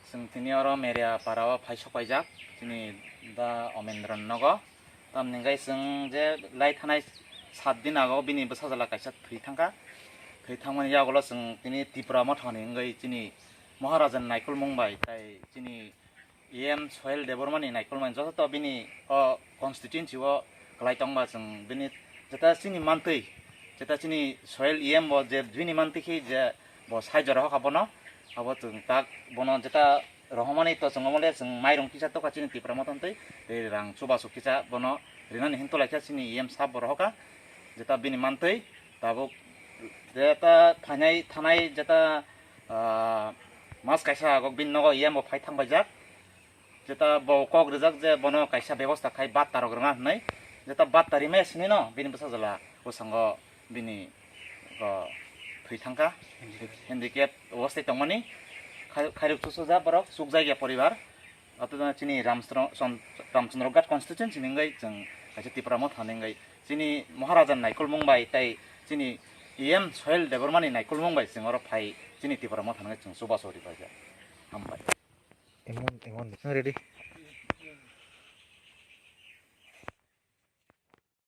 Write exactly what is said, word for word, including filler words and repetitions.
Chwng tini oro Meria para o phai sok paijak, chini da Omendra nogo. Tamni hwnkhe chwng je lai thanai sat din ago bini bwsajala kaisa thwi thangkha. Thwi thangmani yagulo chwng tini Tipra Motha ni wngwi chini Maharaja ni naikolmung bai tai chini E M Sohel Debbarma ni naikolmani joto bini o constituency o kwlai tongba chwng bini jeta chini mantwi, jeta chini Sohel E M bo je bini mantwi khe je bo sai jora hokha bono, abo chwng tak bono jeta rohormani to chwng omole chwng mairung kisa tokha chini Tipra Motha twi tei rang chubachu kisa bono rinani hin tolaikha chini E M sab bo rohorkha jeta bini mantwi tabuk jeta phainai thanai jeta ah, mas kaisa agok bini nogo E M bo phai thangbaijak. Jeta bo kok rijak je bono kaisa bebosta khai batta rok rwna hinwi. Jeta batta rimaya sini no bini bwsajala bwskango bini o thwi thangkha. Handicap obostai tongmani khai-, khairok chusuja borok chukjakya poribar. Ato jona chini Ramchro-, Chon-, Ramchandra Ghat constituency ni wngwi chwng kaisa Tipra Motha ni wngwi chini Maharaja ni naikolmung bai tai chini E M Sohel Debbarma ni naikolmung bai chwng oro phai chini Tipra Motha ni wngwi chwng chubachu ribaijak. Hambai. Emon, emon, ready?